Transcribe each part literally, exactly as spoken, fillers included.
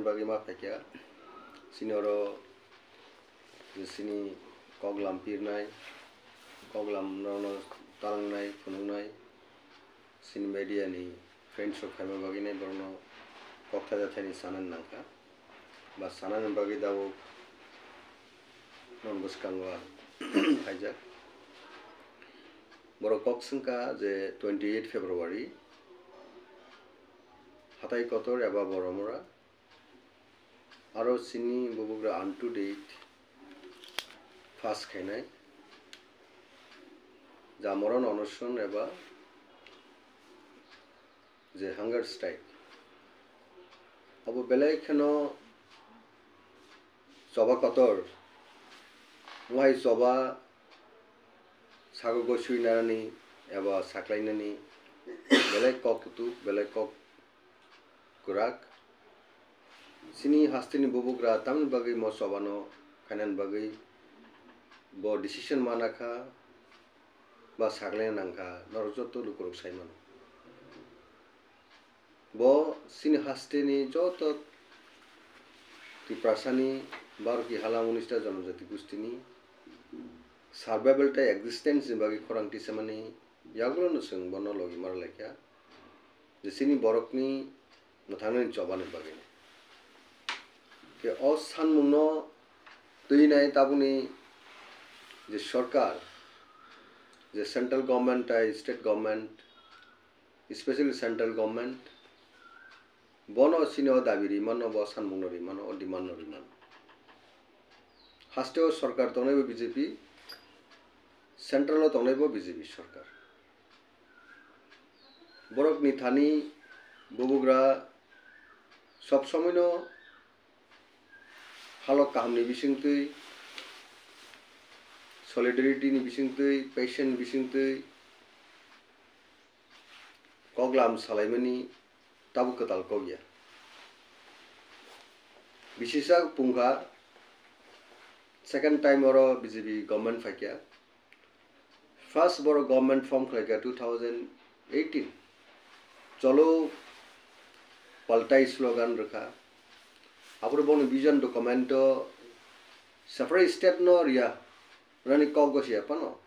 bagwi ma phaikha. Chini oro chini kok lam pirnai, kok lam no, no talangnai, phunuknai, chini media ni friends rok phaima bagwi nai borokno kok thaja thani sanani nangkha. Ba sanani bagwi tabuk non bwskango ang phaijak. Borok kok swngkha je twenty eight February hatai kotor eba Boromura aro chini bubugra up to date pass khainai, jamoron onoson eba je hunger strike. Abo belai kheno choba kotor, wahai choba sago gosui narani eba saklainani belai kok kutuk, belai kok kwrak. Chini hasteni bubugra tamni bagwi mo chobano khainani bagwi bo decision mana kha ba saklaina nang kha, norok joto lukurok sai mano. Bo chini hasteni joto Tiprasani, Baroki hala unis ta jonojati gustini survival tei existence ni bagwi khorang tisamani yagulono chwng bono logi mar laikha. Je chini borokni mwthangnani chobani bagwi. Khe o sanmungno twi nai tabukni je sorkar, je central government tei state government, especially central government, bono chini o dabi rimano, bo sanmungno rimano, o demandno rimano. Hasteo sorkar tongnaibo B J P, central o tongnaibo B J P sorkar. Borokni thani bubugra sob somoino halok kahamni bisingtwi, solidarity ni bisingtwi, passion ni bisingtwi koklam salaimani tabuk kwtal kok ya. Bisisa pungkha second time oro B J P government phaikha. First borok government form khlaikha two thousand eighteen. Cholo paltai slogan rwkha. Aphuru boni vision document o separate state no riya, rani kok gosi ya pano.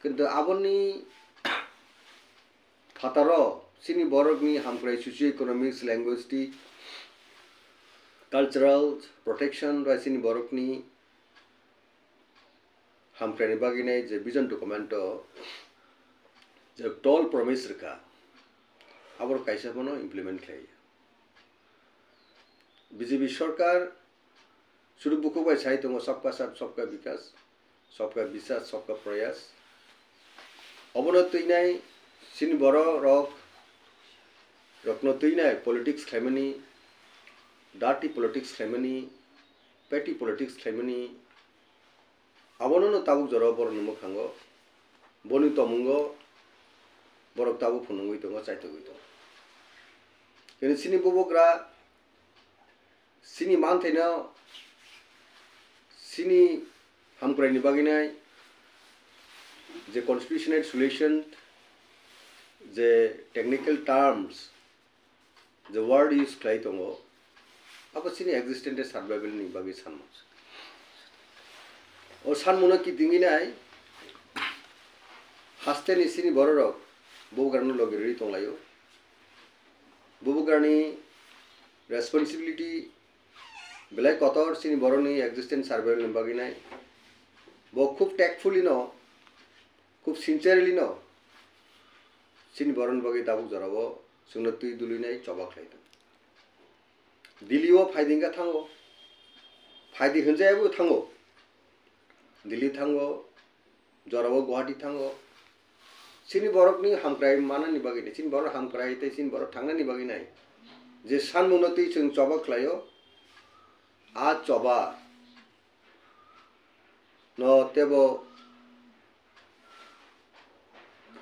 Kintu aboni phataro chini borokni hamkrai socio-economics, linguistic, cultural protection bai chini borokni hamkraini bagwi nai je vision document o je tol promise rwkha, aboro kaisa phano implement khlai. B J P sorkar sudu bukhuk bai sai tongo, "Sabka Saath, Sabka Vikas, Sabka Biswas, Sabka Prayas." Obono twinai chini borok rok rokno twinai politics khlaimani, dirty politics khlaimani, petty politics khlaimani, abono no tabuk jora borokni mwkhango, boni tomungo borok tabuk phunugwi tongo, chaitugwi tongo. Kini chini bubugra chini manthaino chini hamkraini bagwi nai je constitutional solution, je technical terms, je word use khlai tongo, abo chini existence survival ni bagwi sanmung. O sanmungno kitingwi nai hasteni chini bororok bubugrano logi rwi tonglaio. Bubugrani responsibility belai kotor chini borokni existence survival ni bagwi nai. Bo khub tactfully no, khub sincerely no chini borokni bagwi tabuk jorao chwngno twi dulwi nai choba khlai tongo. Delhi o phaidi hwnkha thango, phaidi hwnjaya bo thango, Delhi thango, jorao Guwahati thango. Chini borokni hamkrai manani bagwi nai, chini borok hamkrai tei chini borok thangnani bagwi nai je sanmungno twi chwng choba khlaio, a choba no tebo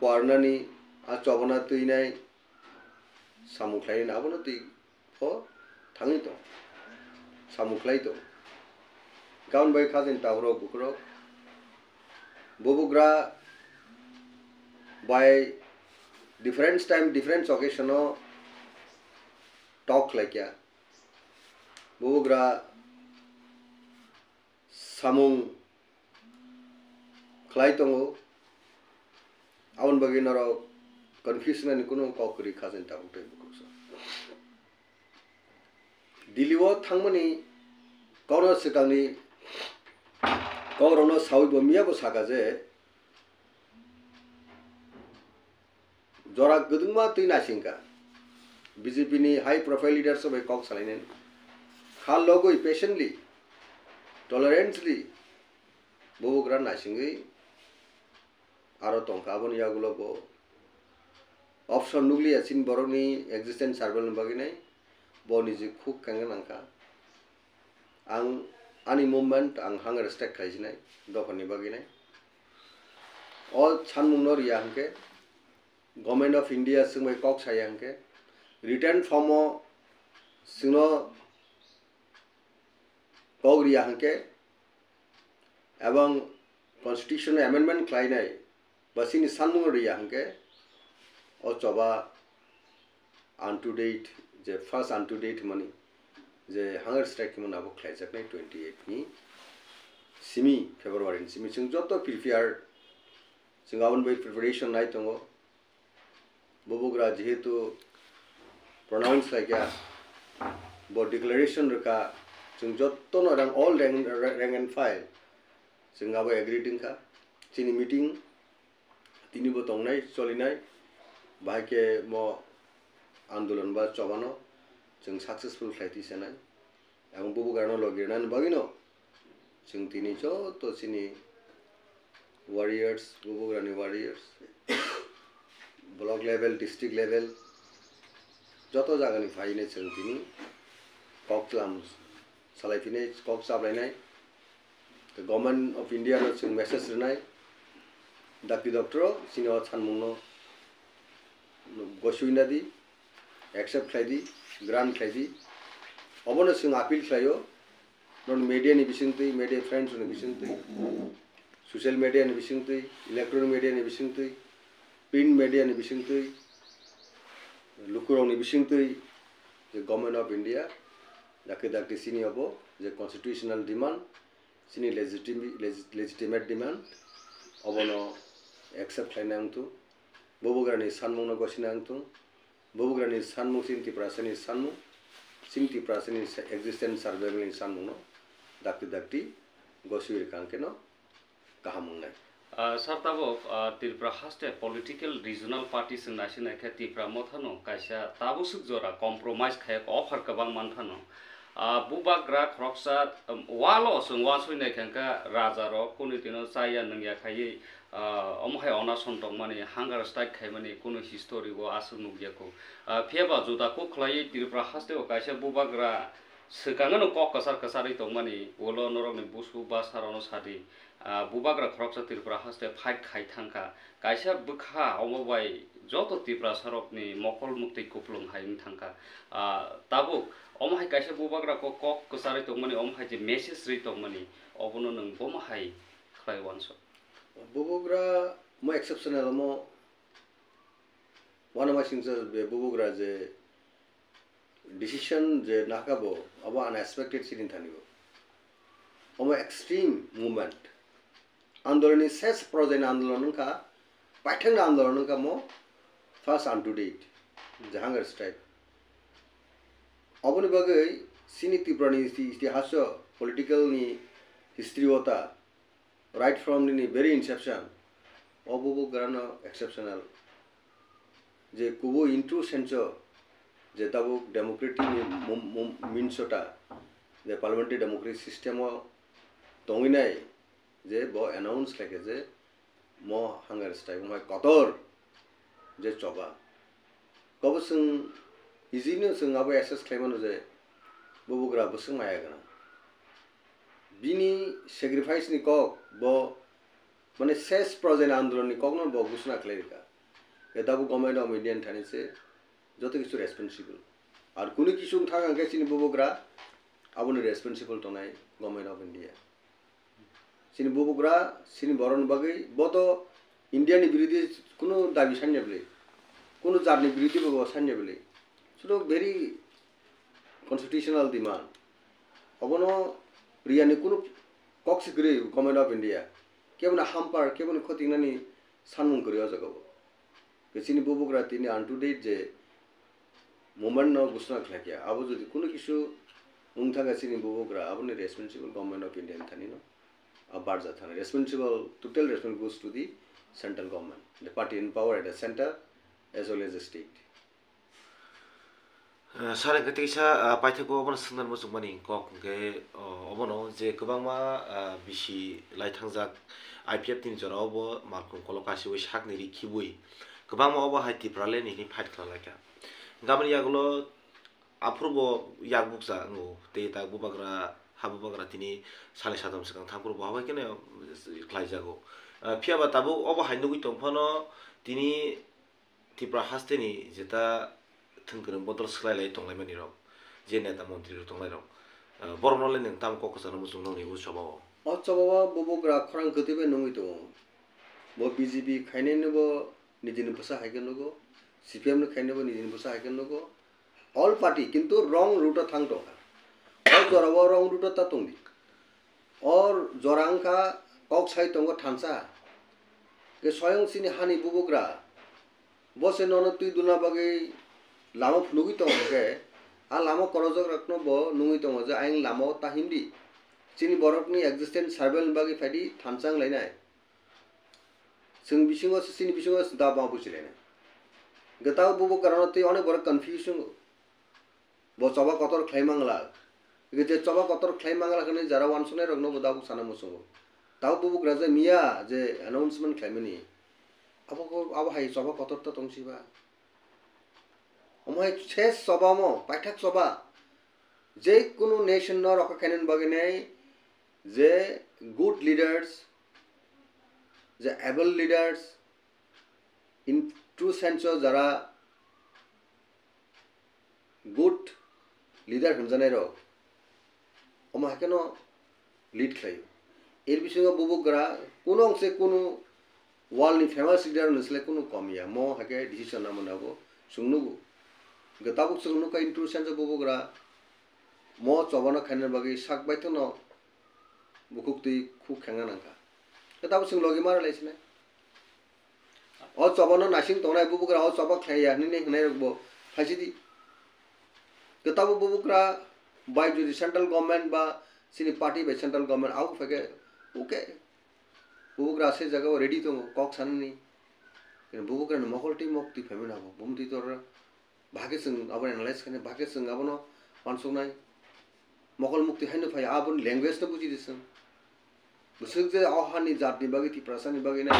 phuarnani, a chobana twinai samung khlainani abono twi pho thangwi tong, samung khlai tong. Gaon bai khajani takhurok bukhurok bubugra bai different time, different occasion o talk khlaikha. Bubagra samung khlai tongo, aboni bagwi norok confuse nani kunu kok kwrwi kha chini tabuk tei bukursa. Delhi o thangmani kokno swkangni kokrokno sawi bo miya bo saka je, jora kwdwngma twi naisingkha. B J P ni high profile leaders bai kok salainani. Kha logwi patiently, tolerantly bubagra naisingwi aro tongkha. Aboni yagulo bo option nukliya chini borokni existence survival ni bagwi nai. Bo niji khuk kanga nangkha. Ang ani movement ang hunger strike khlaijinai dophani bagwi nai. O sanmungno riya hwnkhe, Government of India chwng bai kok saya hwnkhe, written form o chwngno kok riya hwnkhe, ebong constitution amendment khlainai ba chini sanmung riya hwnkhe, o choba up to date, je first up to date hwnmani je hunger strike hwnmani abo khlaijaknai twenty eight ni simi, February ni simi. Chwng joto prepare, chwng aboni bai preparation nai tongo. Bubagra jehetu pronounce khlaikha, bo declaration rwkha, chwng jotono rang, all rank, rank and file chwng abo agreed wngkha. Chini meeting tini bo tongnai, cholinai, bahai khe mo andolon ba chobano chwng successful khlai twi sanai. Ang bubagrano logi rwnani bagwino chwng tini joto chini warriors, bubagrani warriors, block level, district level, joto jagani phaine chwng tini kok chwlam salai phine kok chaplainai. Tei Government of India no chwng message rwnai, dakti doctor o chini o sanmungno gosui nadi, accept khlai di, grant khlai di. Obono chwng appeal khlai o, non media ni bisingtwi, media friends ni bisingtwi, social media ni bisingtwi, electronic media ni bisingtwi, print media ni bisingtwi, lukurok ni bisingtwi, je Government of India dakti dakti chini obo je constitutional demand, chini legitimi-, legi-, legitimate demand, obono accept khlaina wngthung, bubagrani sanmungno gosina wngthung, bubagrani sanmung chini Tiprasani sanmung, chini Tiprasani existence survival ni sanmungno dakti dakti goswi rwkha hwnkhe no kaham wngnai. Ah, sir, tabuk, ah, Tripura haste political regional party chwng naising naikhe Tipra Motha no kaisa tabuk swk jora compromise khayak offer kwbang manphano. Ah, bubagra khoroksa, um, walo chwng uansoi naikha hwnkha raja rok kunu tino chaya nungya khaiwi, ah, omo hai onason tongmani, hunger strike khaimani kunu history o aswk nukya kho. Ah, phiyaba juda kuk khlaiwi Tripura haste o kaisa bubagra swkang ano kok kwchar kwcharwi tongmani, ulo norokni busu bwsa rokno sadi. Ah, bubagra khoroksa Tripura haste fight khai thangkha. Kaisa bwkha omo bai joto Tiprasarokni mokol muktwi kupulung hai wng thangkha. Ah, tabuk omo hai kaisa bubagra kok, kok kwcharwi tongmani, omo hai je message rwi tongmani, obono nwng bomo hai khlai uansuk? Bubagra mo exceptional, omo uanamasingcha be bubagra je decision je nakha bo, abo unexpected chini thani bo. Omo extreme movement. Andoloni ses porojani andolon wngkha, paithakni andolon wngkha mo first up to date, je hunger strike. Oboni bagwi chini Tripurani iti-, itihaso political ni history o ta, right from nini very inception, o bubagrano exceptional. Je kubui into sense o je tabuk democratic ni mum-, mum-, minso ta, je parliamentary democratic system o tongwi nai, je bo announce khlaikha je mo hunger strike wngmai kotor je choba. Kobo chwng easy no chwng abo assess khlai mano je bubagra bwswk maya gwnang. Bini sacrifice ni kok bo, mane, ses porojani andolon ni kok no bo ghosona khlai rwkha. Je tabuk Government of India ni thani se joto kisu responsible. Ar kunu kisu wng thang hwnkhe chini bubagra aboni responsible tongnai Government of India. Chini bubagra, chini borokni bagwi bo to India ni birodhi kunu dabi sanya bwle, kunu jat ni birodhi bo sanya bwle. Sudu very constitutional demand. Obono riyani kunu kok se kwrwi Government of India. Kebono hampar, kebono khotingnani sanmung kwrwi o jaga o. Ke chini bubagra tini unto date je movement no gusna khlai kya. Abo jodi kunu kisu wng thangkha chini bubagra, aboni responsible Government of India ni thani no. A barja thani responsible, total responsibility goes to the central government, the party in power at the center as well as the state. Eh, sir, hwnkhe teisa, ah, paithakgo obono swngna muchungmani kok hwnkhe, oh, obono je kwbangma, ah, bisi laithangjak I P F ni jorao bo malkhung kolok kasiwi sakni ri khibwi kwbangma obo hai Tipraland ni hwnwi fight khlai laikha. Hwnkhe aboni yagulo aphuru bo yak bukcha wngo tei tak bubagra, ha bubagra tini salai satam swkang thaphuru bo habai kheno khlaijago. Ah, phiyaba tabuk obo hai nugwi tong phano tini Tripura hasteni jeta thwngkwrwng bodol swklailai tonglaimani rok, je neta montri rok tonglai rok, ah, borokno le nwng tamo kok kwchangno muchung nokni o choba o? O choba o bubagra khorang kwtwi bai nungwi tongo. Bo B J P khainai no bo nijini bwsa hai khe nugo, C P M no khainai bo nijini bwsa hai khe nugo. All party kintu wrong route o thang tongkha. O jora o wrong route o ta tongdi. O jora wngkha kok sai tongo thansa. Ke soyong chini hani bubagra. Bo se nono twi duna bagwi lama phunugwi tongo hwnkhe, a lama korojok rokno bo nungwi tongo je ayang lama o ta himdi. Chini borokni existence survival ni bagwi phaidi thansa wng lainai. Chwng bisingo se, chini bisingo se da bang buchi lainai. Hwnkhe tabo bubagra no twi onek borok confuse wngo. Bo choba kotor khlai mangla. Hwnkhe je choba kotor khlai mangla hwnwi jara wansuknai rokno bo tabuk sana muchungo. Tabuk bubagra je miya je announcement khlaimani. Abo ko, abo hai choba kotor to tongsiba. Omo hai ses choba omo, paithak choba. Je kunu nation no rokha khainani bagwi nai je good leaders, je able leaders, in true sense o jara good leader hwnjanai rok, omo hai kheno lead khlaio. Er bisingo bubagra kunu wng se kunu world ni famous leader ni slai kunu kom ya, mo hai khe decision na mano abo chwng nugo. Hwnkhe tabuk chwng nukha in true sense o bubagra mo choba no khaina bagwi sak baithang no bukhuk twi khuk khengna nangkha. Khe tabuk chwng logi mara lai sinai. O choba no naising tongnai bubagra o choba khlai ya hwnwi hwnai rok bo phaisidi. Khe tabuk bubagra bai jodi central government ba chini party bai central government au phai khe, okay. Bubagra se jaga o ready tongo kok sanani. Khe bubagra ni mokol twi mok twi phaimani abo. Bumtwi tor Bahai khe chwng abo analyze khainai, bahai khe chwng abono uansuknai. Mokol mukti haino phai, aboni language no buji di chwng. Bwswk je o hani jatni bagwi, Tiprasani bagwi nai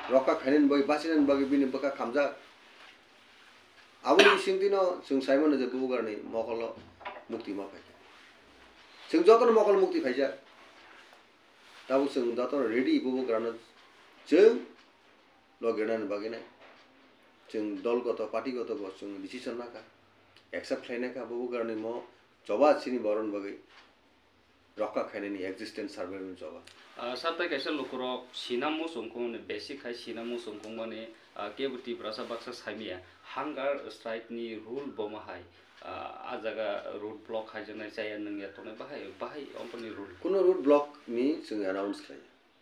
rokha khainani bagwi, bachinani bagwi bini bwkha khamjak. Aboni bisingtwino chwng sai mano je bubagrani mokolo mukti ma phaikha. Chwng jotono mokol mukti phaijak. Tabuk chwng jotono ready bubagrano chwng logi rwnani bagwi nai. Chwng dol goto, party goto bo chwng decision nakha, accept khlainai kha, bubagrani mo choba chini borokni bagwi rokha khainani existence survival ni choba. Ah, sir, tei kaisa lukurok sina muchung kungmani, basic khai sina muchung kungmani, ah, kebo Tiprasa baksa saimaya, hunger strike ni rule bo ma hai, ah, a jaga road block khaijaknai chaya nungya tongnai bahai, bahai ompani rule. Kuno road block ni chwng announce khlai.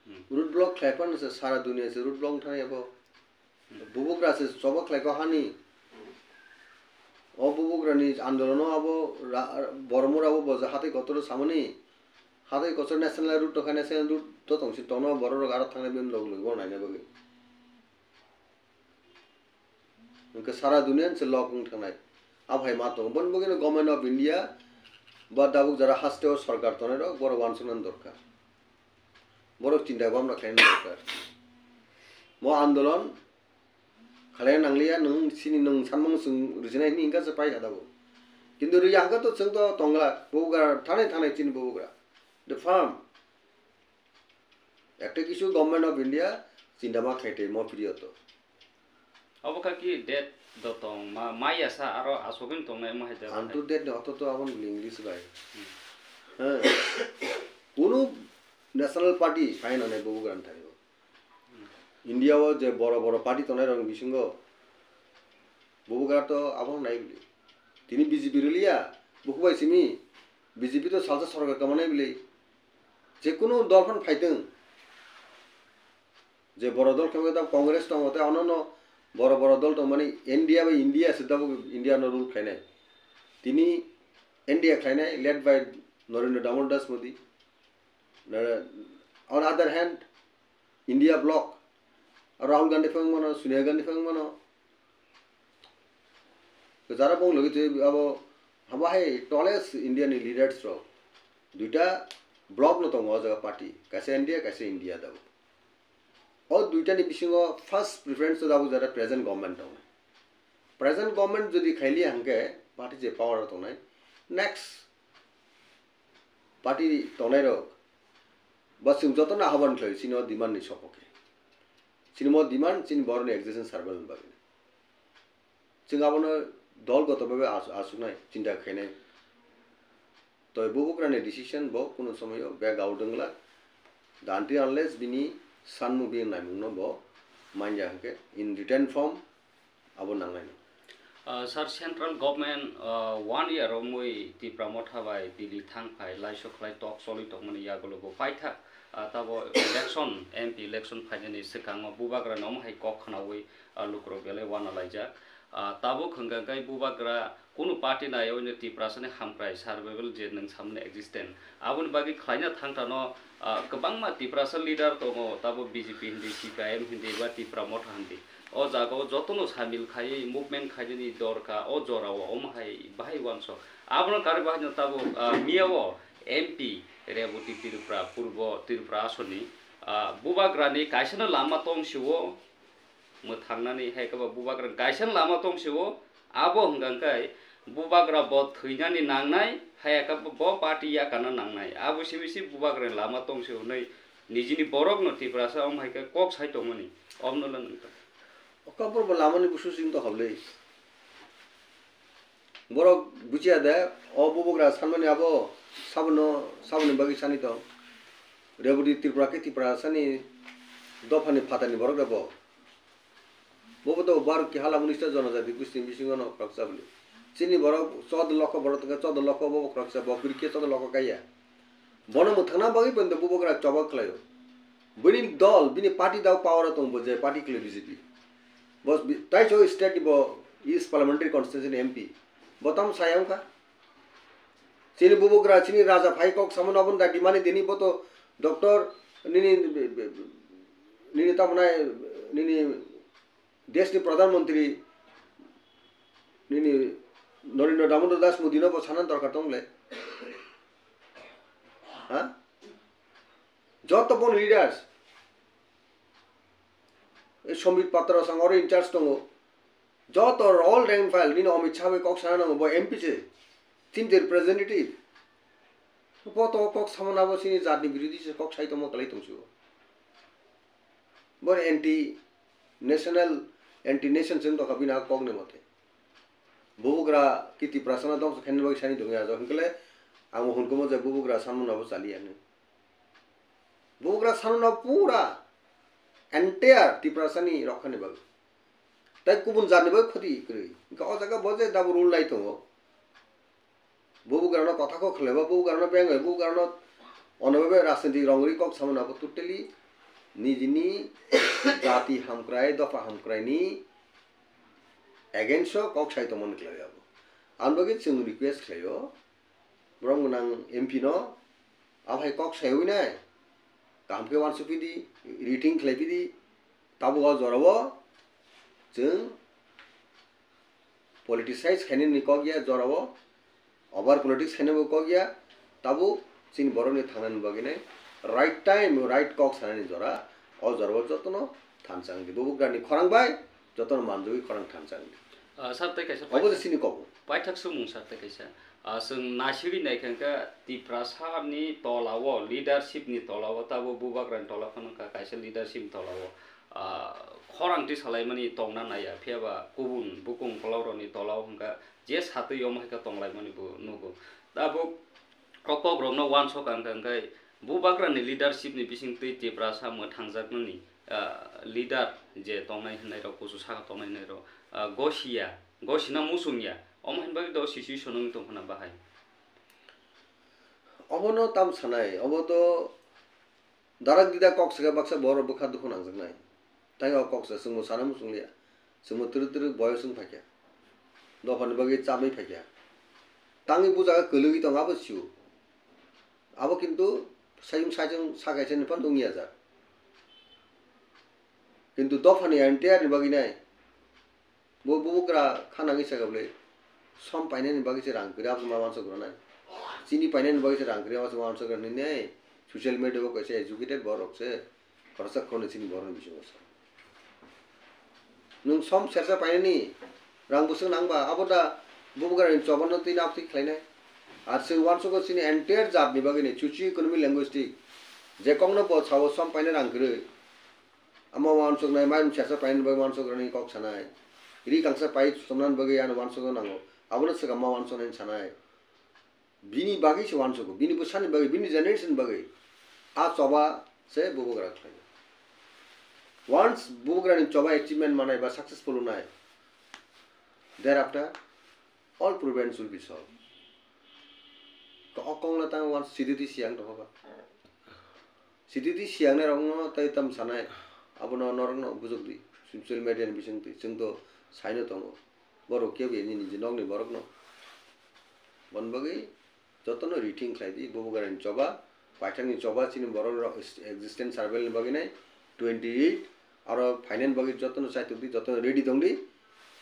Hmm. Road block khlai phano se sara dunia se road block thani abo. Hmm. Bubagra se choba khlai kha hani. O bubagrani andolono abo ra-, boromura abo bo je hatai kotor samani. Hatai kotor national road tongkha, national road to tongsi tongno borok rok aro thangnai bini log log bo naina bagwi. Hwnkhe sara duniani se lok wng thangnai. Abo hai ma tongo. Boni bagwino Government of India ba dabuk jora hasteo sorkar tongnai rok borok uansuknani dorkar. Borok chinta bhabna khlaina dorkar. Mo andolon khlaina nangliya, nwng sini nwng sanmung chwng rijinai hini hwnkha se paikha tabuk. Kintu riya hwnkha to chwng to tongla, bubagra thanai thanai chini bubagra. The firm. Ekta kisu Government of India chinta ma khlai tei mo period o. Obo kha ki date do tong ma, mai ya sa aro asogwini tongnai mo hai jagao. Antu date ni oto to aboni English bai. Hmm. He. Kunu national party phai nanai bubagrani thani o. Hmm. India o je boro boro party tongnai rokni bisingo bubagra to abono nai bwli. Tini B J P rwliya, bukhuk bai simi. B J P to salsa sorkar kamanai bili. Je kunu dol phan phaitwng. Je boro dol khe da Congress tongo, tei ono no boro boro dol tongmani India bai India se da India no rule khlainai. Tini India khlainai led by Narendra Damodar Das Modi. Na-, on other hand, India bloc, Rahul Gandhi phang mano, Sonia Gandhi phang mano. Jara bong logi twi abo haba hai tallest India ni leaders rok. Duita bloc no tongo o jaga party. Kaisa India, kaisa India da. O duita ni bisingo first preference to da bo jara present government tongnai. Present government jodi khaili hangke party je power o tongnai. Next party tongnai rok. Ba chwng joto no ahobon khlai chini o demand ni sopoke. Chini mo demand chini borok ni existence survival ni bagwi. Chwng abono dol goto bhabe as-, asuknai, chinta khainai. Toi bubugrani decision bo kuno somoyo back out wngla. Until unless bini sanmung bini naimungno bo manya hwnkhe in written form abo nangnai. Ah, sir, central government, ah, one year romwi Tipra Motha bai Delhi thang phai laisok khlai tok choli tongmani yagulo bo paithak, ah, tabo election, M P election phainani swkango bubagra nomo hai kok khnaui, ah, lukurok belai wana laijak. Ah, tabuk hwnkha khe bubagra kunu party naiwi no Tiprasani hamkrai survival je nwng samani existence. Aboni bagwi khlaina thangtano, ah, kwbangma Tiprasa leader tongo, tabo B J P hindi, C P I M hindi, ba Tipra Motha hindi. O jagao jotono samil khaiwi movement khainani dorkha o jorao omo hai bahai uansuk. Abono karwi bahai no tabuk, ah, miyao M P Reboti Tripura, Purbo Tripura asoni, ah, bubagrani kaisano lama tong sio, mwthangnani hai khe bo bubagra kaisa lama tong sio, abo hwnkha khe bubagra bo thwinani nangnai, hai khe bo party yakana nangnai, abo simi si bubagra lama tong sio hwnwi nijini borokno Tiprasa om hai khe kok sai tongmani, omno le nang ta. Okabor bo lamani busu sing to khablei. Borok buchiya de, o bubagra sanmani abo sabono, saboni bagwi sani tong. Reboti Tripura khe Tripura sani dophani phatani borok de bo. Bobo to Bharat ki hala unista jonojati gusti bisingo no khoroksa bwlwi. Chini borok chod lokho borok tongkha, chod lokho bobo khoroksa, bo kwrwi khe chod lokho kaiya. Bono mwthangna bagwi bo bubagra choba khlaio. Bini dol, bini party dao power o tongo bo je party khlai B J P. Bo bi-, taiso state ni bo East Parliamentary Constituency ni M P. Bo tamo saya wngkha. Chini bubagra, chini raja phai kok samo nabo da dimani dini bo to doctor nini, nini tamo nai, nini Desh ni Pradhan Mantri nini Narendra Damodar Das Modi no bo sana dorkar tong le. Ha? Joto bon leaders. Ei Sambit Patra sang oro in charge tongo. Joto all rank and file nini Amit Shah bai kok sana nango bo M P se. Chini representative. Bo to kok samo nabo chini jatni birodhi se kok sai tongmo kalai tong sio. Bo anti national, anti nation chwng tongkha bini a kokni mote. Bubagra kiti prasana dongso khaina bagwi sani tongya jo hwnkhe le ang hwnkumo je bubagra sanmano bo chaliya hwnwi. Bubagra sanmano pura entire Tiprasani rokkhani bagwi. Tai kubun jatni bagwi khoti kwrwi. Hwnkhe o jaga bo je double rule nai tongo. Bubagrano kotha kok khlaiba, bubagrano beng bai, bubagrano ono bebe rajniti rong ri kok samani abo totally nijini jati hamkrai, dopha hamkraini against o kok sai tongmani khlai abo. Ang bagwi chwng request khlaio, borok gwnang M P no, aphai kok saiwi nai, kaham khe uansukpidi, riting khlaipidi, tabuk o jorao chwng politicize khainani kok ya jorao, over politics khainani bo kok ya, tabuk chini borokni thangnani bagwi nai right time, right kok sanani jora, o jorao jotono thansa wngdi. Bubagrani khorang bai jotono manjagwi khorang thansa wngdi. Ah, sir, tei kaisa obo je chini kok. Paithak sumung sir tei kaisa. Ah, chwng naisigwi naikha khe Tiprasani tolao, leadership ni tolao, tabuk bubagrani tola phano wngkha kaisa leadership ni tolao. Ah, khorang tisalaimani tongna naiya, phiyaba kubun bukung kwlaurokni tolao hwnkha je satwi omo hai khe tonglaimani bo nugo. Tabuk o kokrokno uansuk ang kha hwnkhe bubagrani leadership ni bisingtwi Tiprasa mwthangjakmani, ah, leader je tongnai hwnnairok, kusu saka tongnai hwnnairok, ah, gosiya, gosina muchungya, omo hinba do situation wngwi tongkha na bahai. Obono tam sanai, obo to darak dida kok saka baksa borok bwkha dukhu nangjaknai. Tai o kok sa chwngbo sana muchungliya. Chwngbo twrwk twrwk boyos wng phaikha. Dophani bagwi chamwi phaikha. Tangwi bujaga kwlwgwi tongo abo sio. Abo kintu sayung saichung sakaisa ni phano wngya jak. Kintu dophani entire ni bagwi nai. Bo bubugra khanangwi saka bwle, som painani bagwi se rang kwrwi, abo ma wansok rwnai. Chini painani bagwi se rang kwrwi, abo se ma wansok rwnai ne. Social media o kaisa educated borok se, khoroksa khoroknwi chini borokni bisingo se. Nwng som sersa painani rang bwswk nangba, abo da bubugrani chobano twi nap twi khlainai. Ar se wansogo chini entire jatni bagwi ni socio economic linguistic je kokno bo sao som paina rang kwrwi. Ama wansuknai, mairum sersa painani bagwi wansuknani kok sanai. Ri kangsa pai chumnani bagwi ano wansukna nango. Abono swkang ma wansuknani sanai. Bini bagwi se wansugo, bini bwsani bagwi, bini generation bagwi. A choba se bubugra khlaio. Once bubugrani choba achievement manai ba successful wngnai, thereafter all problems will be solved. Ko okong la tang wan siditi siang to ba. Siditi siang ne rong no tai tam sanai. Abono norok no bujok di. Social media ni bising twi chwng to saino tongo. Borok kebo nini je nokni borok no. Bon bagwi jotono riting khlai di, bubugrani choba, paithakni choba, chini borok rok existence survival ni bagwi nai twenty eight, aro finance bagwi jotono chaitok di, jotono ready tong di,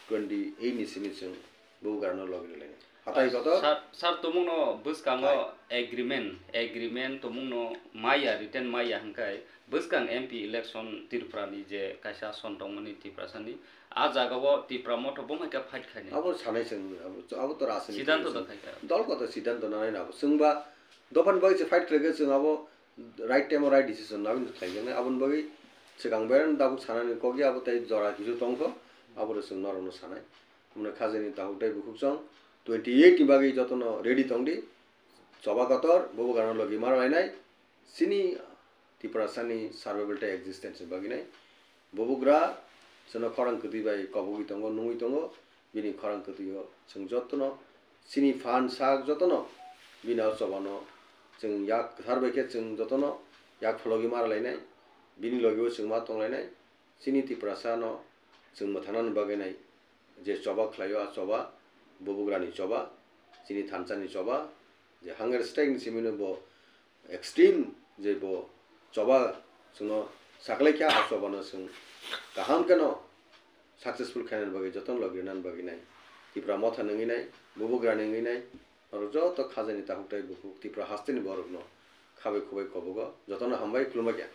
twenty eight ni simi chwng bubugrano logi rwlainai. Hatai kotor. Sir, sir, tumungno bwskango agreement, agreement tumungno maya, written maya hwnkhe bwskang M P election Tripura ni je kaisa son tongmani Tiprasani, a jagao Tipra motha bumhaikhe fight khainai. Abo sanai chwng, abo, abo to rajniti Siddhanto chwng. Da khaikha. Dol kotor siddhanto nanai na abo. Chwngba dophani bagwi se fight khlaikhe chwng abo right time o right decision nabini khlaijaknai. Aboni bagwi swkang bereng tabuk sanani kok ya abo tei jora kisu tongkho. Abo rw chwng norokno sanai. Hwnwi khajani tabuk tei bukhuk chwng twenty eight ni bagwi jotono ready tongdi. Choba kotor, bubugrano logi ma rwlainai. Chini Tiprasani survival tei existence ni bagwi nai. Bubugra chwngno khorang kwtwi bai kobogwi tongo, nungwi tongo. Bini khorang kwtwio chwng jotono chini phan sak jotono bini o chobano chwng yak kwthar bai khe chwng jotono yak phologwi ma rwlainai. Bini logio chwng ma tonglainai. Chini Tiprasano chwng mwthanani bagwi nai je choba khlaio, a choba, bubugrani choba, chini thansani choba, je hunger strike ni simino bo extreme je bo choba chwngno saklaikha, a chobano chwng kaham kheno successful khainani bagwi jotono logi rwnani bagwi nai. Tipra motha nungwi nai, bubugrani wngwi nai, norok joto khajani takhuk tai bukhuk Tipra hasteni borokno khabai khubai kobogo, jotono hambai khulumbaikha.